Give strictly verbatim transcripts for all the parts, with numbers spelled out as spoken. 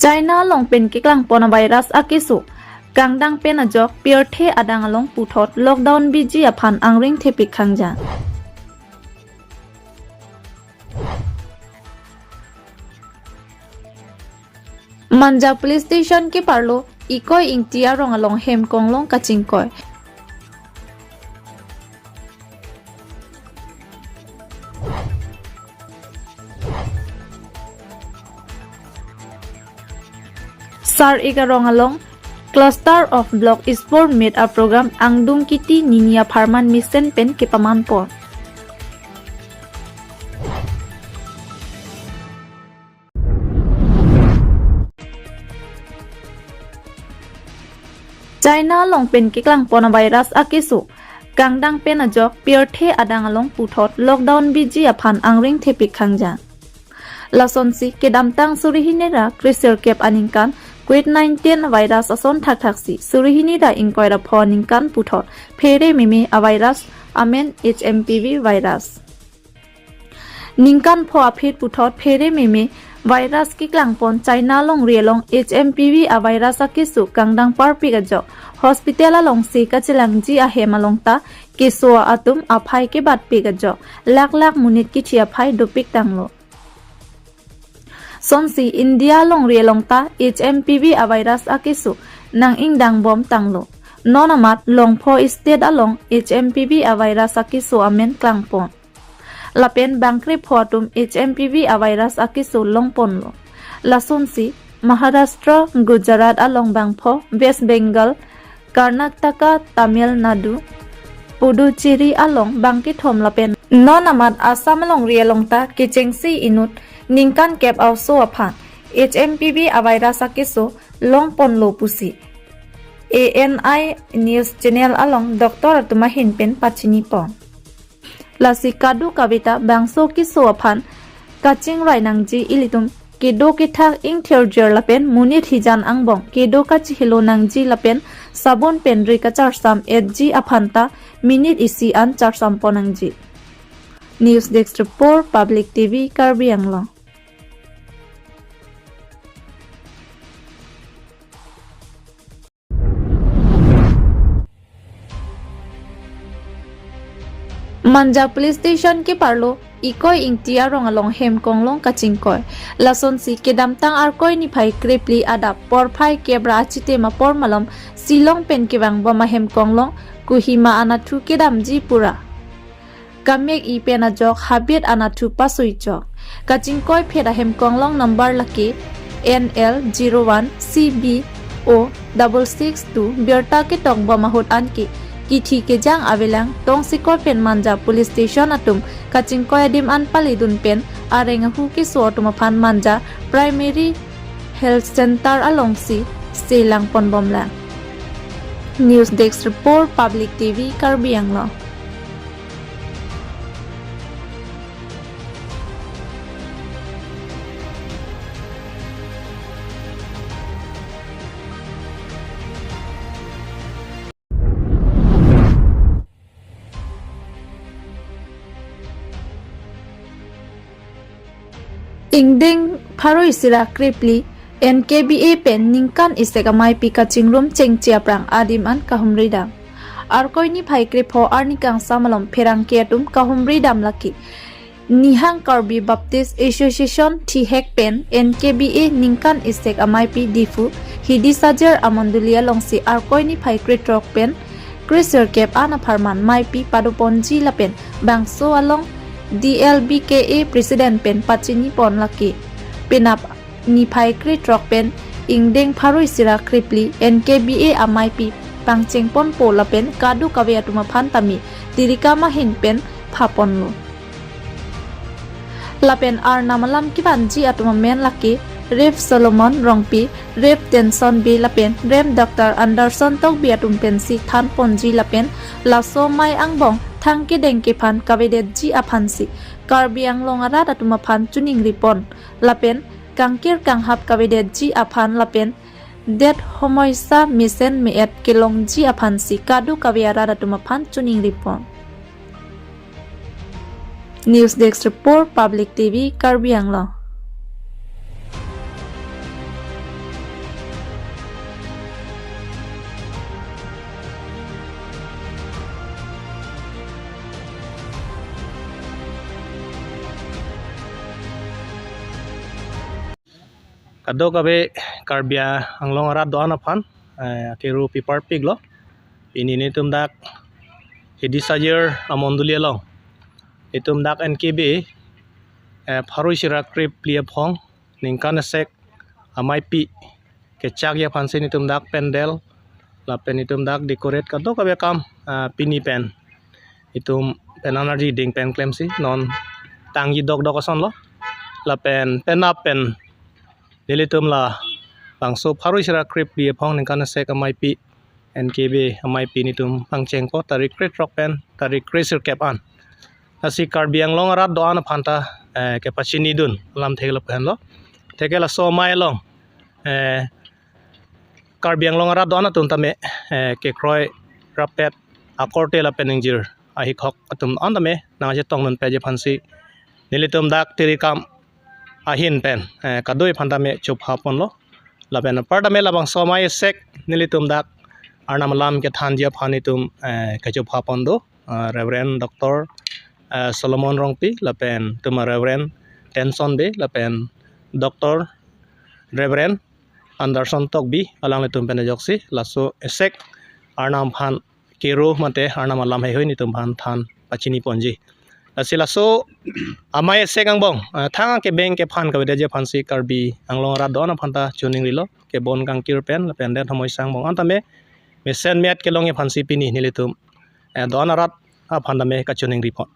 China along pen keklangpon a virus akeso kangdang pen ajok pirthe adang along puthot lockdown biji aphan angring thepik khangja. Manja Police Station keparlo Ikoi Ingti arong along hem konglong kachingkoi. Sar-ik arong along Cluster of Block Sport Meet a program angdung kiti nini apharman mesen pen kepamanpon. China along pen keklangpon a virus akeso kangdang pen ajok pirthe adang along puthot lockdown biji aphan angring thepik khangja. Lasonsi kedamtang suri hini ra kresirkep aningkan COVID nineteen virus ason thakthaksi suri hini ra ingkoi ra pho aningkan puthot phere meme a virus amen H M P V virus. Ningkan pho aphi puthot phere meme virus keklangpon China longri along H M P V a virus akeso kangdang parpik ajok hospital alongsi kachelangji ahem along ta keso atum aphai kebatpik ajok lak lak monit kithi aphai dopik tanglo. Sonsi India longri along ta H M P V a virus akeso nang-ingdang bom tanglo. Non amat longpho state along H M P V a virus akeso amen klangpon. Lapen bangkrepho atum H M P V a virus akeso longponlo. Lasonsi Maharashtra, Gujarat along bangpho, West Bengal, Karnataka, Tamil Nadu, Puducherry along bangkethom lapen non amat Assam alongri along ta kechengsi inut ningkan kep aoso aphan H M P V a virus akeso longponlo pusi A N I News Channel along doctor atum ahin pen pachinipon. Lasi kadokave ta bangso keso aphan kachingrai nangji, ilitum kedo kethak ingthirjir lapen monit hijan angbong kedo kachihelo nangji lapen sabun pen ri kacharsam etji aphan ta minute isi an charsampon nangji. News Desk Report, Public T V, Karbi Anglong. Manja Police Station keparlo Ikoi Ingti arong along hem konglong kachingkoi. Lasonsi kedamtang Arkoi niphai krephli adap porphai kep ra achitim apor malom Shillong pen kevangbom ahem konglong Kohima anatthu kedamji pura kamek-i pen ajok habit anatthu pasui chok. Kachingkoi phet ahem konglong number lake N L zero one C B O double six two birta ketokbom ahut anke kithi kejang avelang tongsekot pen Manja Police Station atum kachingkoi adim an palidun pen areng ahu keso atum aphan Manja Primary Health Center alongsi selangponbomlang. News Desk Report, Public T V, Karbi Anglong. Ingdeng pharo isi ra krephli N K B A pen ningkan isek ameipi kachingrum chengche aphrang adim an kahumri dam. Arkoi niphai krepho arni kangsam alom pherangke atum kahumri dam lake Nihang Karbi Baptist Association thihek pen N K B A ningkan isek ameipi Diphu Hidi Sajer amondoli alongsi Arkoi niphai krethrok pen kresirkep an apharman meipi padoponji lapen bangso along D L B K A President pen pachinipon lake penap niphai krethrok pen ingdeng pharo isi ra krephli N K B A ameipi pangchengponpo lapen kadokave atum aphan tame tirikam ahin pen phaponlo. Lapen arnam alam kevanji atum amen lake Rev Solomon Rongpi, Rev Tenson Bey lapen Rev Doctor Anderson Tokbi atum pensi thanponji lapen laso amei angbong thang kedeng kephan kavedetji aphansi Karbi Anglong arat atum aphan chiningripon lapen kangkir kanghap kavedetji aphan lapen det homoisa mesen me-et kelongji aphansi kadokave arat atum aphan chiningripon. News Desk Report, Public T V, Karbi Anglong. Kadokave Karbi Anglong arat do-an aphan, eh, kero pipar piklo. Pini nelitum dak Hidi Sajir amondoli along, nelitum dak N K B, eh, pharo isi ra krepli aphong ningkan esek amaipi kechakji aphansi nelitum dak pandal lapen nelitum dak decorate kadokave akam, ah, pini pen nelitum pen anarji ding pen klemsi non tangji dokdok asonlo. Lapen penap pen nelitum labangso pharo isi ra krepli aphong ningkan esek amaipi N K B amaipi nelitum pangchengpo tarik krethrok pen tarik kresirkep an. Lasi Karbi Anglong arat do-an aphanta, eh, kepachinidun alam thek lapu henlo. Theke laso amai along, eh, Karbi Anglong arat do-an atum tame, eh, kekroi rappet akorte lapen ingjir ahikhok atum do-an tame nangchetongdun peji aphansi nelitum dak tirikam ahin pen, eh, kadokave aphan tame chopha ponlo. Lapen apar tame labangso amai esek nelitum dak Arnam alam kethanji aphan nelitum, eh, kechopha pon do, eh, Reverend Doctor, eh, Solomon Rongpi lapen itum Reverend Tenson Bey lapen Doctor Reverend Anderson Tokbi alanglitum pen ajoksi laso esek Arnam aphan kero mate Arnam alam heihui nelitum aphan than pachini ponji. Lasi laso amai esek angbong, eh, thang kebeng kephan kavedeji aphansi Karbi Anglong arat do-an aphanta choningrilo, kebon kangkir pen lapen det homoi sang angbong an tame mesen miat kelongji aphansi pini nelitum, eh, do-an arat aphan tame kachoningri pon.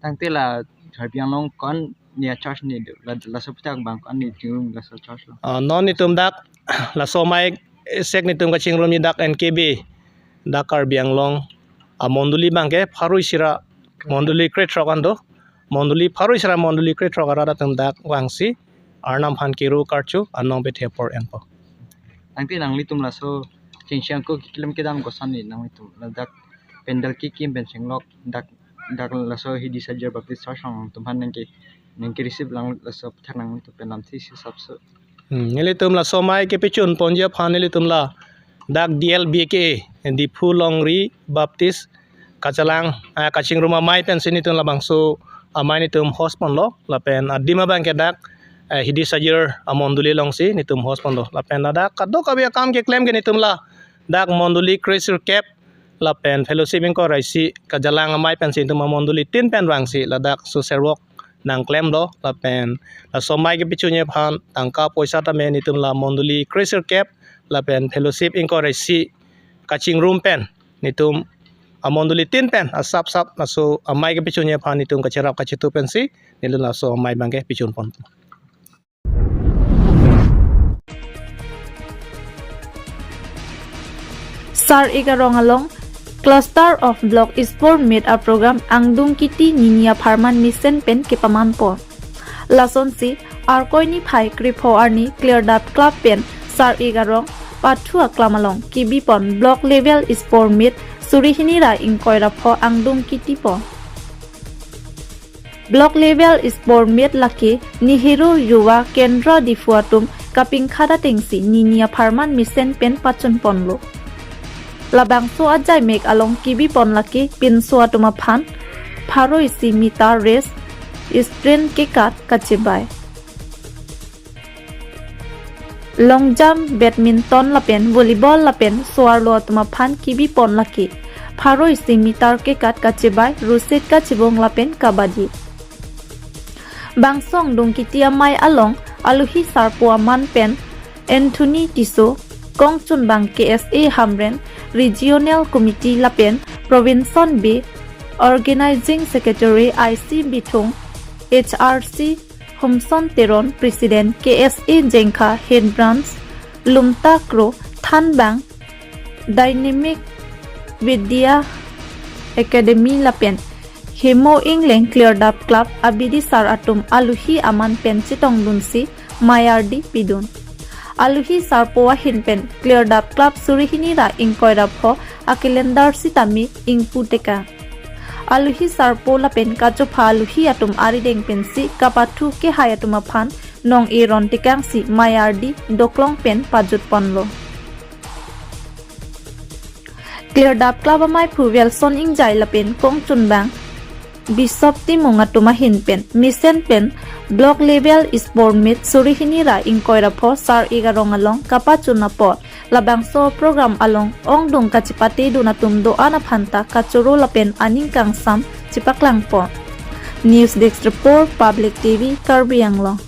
Tangte la Karbi Anglong ko-an ni a-church ni do, la, laso aputhak abang ko-an ni chingrum laso church lo. Ah, non nelitum dak laso amai esek nelitum kachingrumji dak N K B, dak Karbi Anglong amondoli abangke pharo isi ra mondoli krethrok an do. Mondoli pharo isi ra mondoli krethrok arat atum dak vangsi Arnam aphan kero karcho anong pethe apor enpo. Tangte nanglitum laso chingchang ko keklem kedam koson ni nanglitum ladak pandal kekim pen chenglok dak, dak laso Hidi Sajir Baptist Church along atum aphan nangke, nangke receive lang laso aputhak nangtum pen lamthe isi sapso. Hmm, nelitum laso amai kepachun ponji aphan nelitum ladak D L B K A, Diphu Longri Baptist kachelang, eh, kachingrum amai pensi nelitum labangso amai nelitum host ponlo, lapen adim abangke dak, eh, Hidi Sajir amondoli alongsi nelitum host ponlo. Lapen ladak kadokave akam keklem ke nelitum ladak mondoli kresirkep lapen fellowship ingkoi ra isi kachelang amai pensi nelitum amondoli tin pen vangsi ladak suserwok nangklemlo, lapen laso amai kepachunji aphan tangka poisa tame nelitum la mondoli kresirkep lapen fellowship ingkoi ra isi kachingrum pen nelitum amondoli tin pen asap sap laso amai kepachunji aphan nelitum kacherap kachetu pensi nelitum laso amai abangke pachun pon. Sar-ik arong along Cluster of Block Sport Meet a-program Angdung Kiti Nini Apharman Mesen pen kepamanpo. Lasonsi Arkoi niphai krepho arni Klirdap Club pen Sar-ik arong pathu aklam along kebi pon Block Level Sport Meet suri hini ra ingkoi ra pho Angdung Kiti po. Block Level Sport Meet lake Nehru Yuva Kendra Diphu atum kapingkhat atengsi Nini Apharman Mesen pen pachun ponlo. Labangso ajaimek along kebi pon lake pinso atum aphan pharo isi meter race, sprint kekat kachebai. Long jump, badminton lapen volleyball lapen so-arlo atum aphan kebi pon lake pharo isi meter kekat kachebai, ruset kachebong lapen kabaddi. Bangso Angdung Kiti amei along alohi sarpo aman pen Anthony Tisso, kongchunbang K S A Hamren, Regional Committee lapen Robinson Bey, Organizing Secretary I C Bithung, H R C Homson Teron, President K S A Jengkha Head Branch, Lumta Kro, thanbang Dynamic Vidya Academy lapen Hemo Ingleng Klirdap Club abidisar atum alohi aman pen chetongdunsi mei ardi pidun. Alohi sarpo ahin pen Klirdap Club suri hini ra ingkoi ra pho a-calendar sitame ingpu tekang. Alohi sarpo lapen kachopha alohi atum arideng pensi kapathu kehai atum aphan nong-e ron tekangsi mei ardi doklong pen pajut ponlo. Klirdap Club ameiphu Welson Ingjai lapen kongchunbang Bishop Timung atum ahin pen mesen pen Block Level Sport Meet suri hini ra ingkoi ra pho Sar-ik arong along kapachun apot labangso program along ongdung kachepate dun atum do-an aphan ta kachoro lapen aning kangsam chepaklang pon. News Desk Report, Public T V, Karbi Anglong.